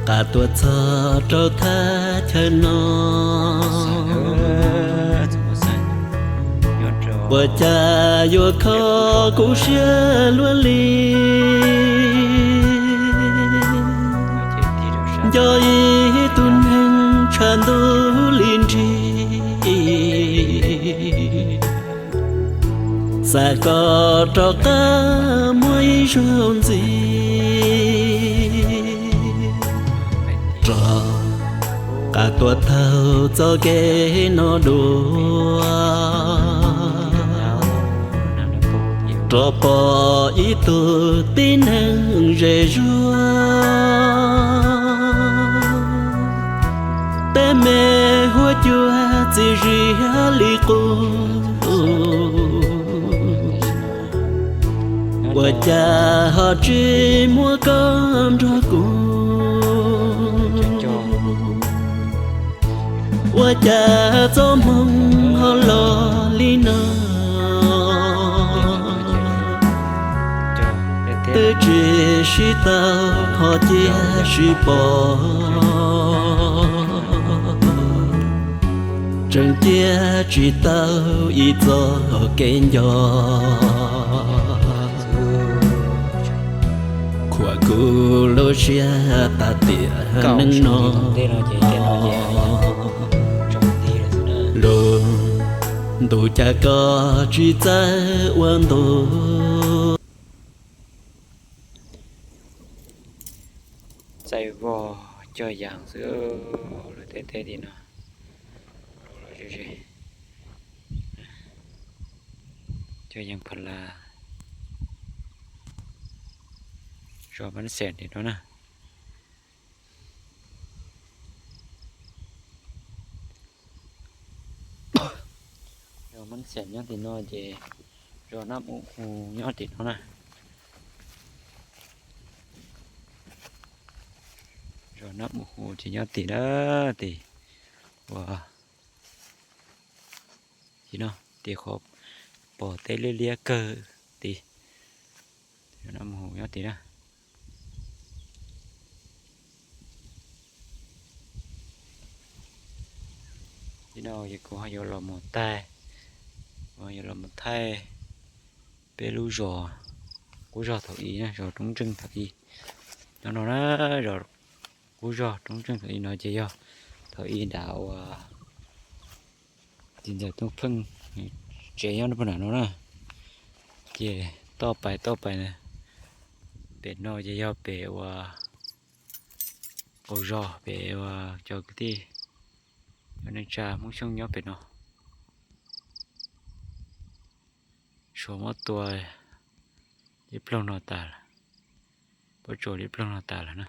Qas tuaj txog rau thaj chaw no, ua cas yuav kho kuv siab luaj li. Nco ib tug neeg tshav ntuj li nrig, xav kom rov qab muaj ib zaug ntxiv. Rov qab tuaj taug txoj kev no dua, rov pom ib tug tib neeg zem zuag, tej me huab cua txias zias li qub. Ua cas ho tsis muaj koj nrog kuv? Ua cas txoj hmoo ho los li no? Twb tsis sib tau ho cia sib pom, tseem cia tsis tau ib txoj kev nco. Khuam kuv lub siab tas tiam neej no, lub ntuj cas koj tsis txawj ua ntu. Txaij vog cog yees xwb, lawv tej teb tim no, cog yees pha la, zos Mab Xeem tim no na. Zos Mab Xeem nyob tim no ces zos Nab Mus Hu nyob tim no na. Zos Nab Mus Hu ces nyob tim dab tim uas tim no, tim qhov pom teb liab liab kawg tid. Zos Nab Mus Hu nyob tim na. Tim no ces kuv ho yuav los mus thaij, yuav los mus thaij peb lub zos Qub Zog thaum ub na, zos Roob Ntseej thaum ub. Nyob no na, zos Qub Zog Roob Ntseej thaum ub no ces yog thaum ub nram uas txiv ntxawm Tooj Pheej tsev nyob rau puag nram no na. Ces toj pais toj pais pem no ces yog pem uas qaum zos pem uas cov kwv tij cov neej tsa Hmoob Xyooj nyob pem no. Suav muab tua li ploog no tas lawm, puab tsuas li ploog no tas lawm na.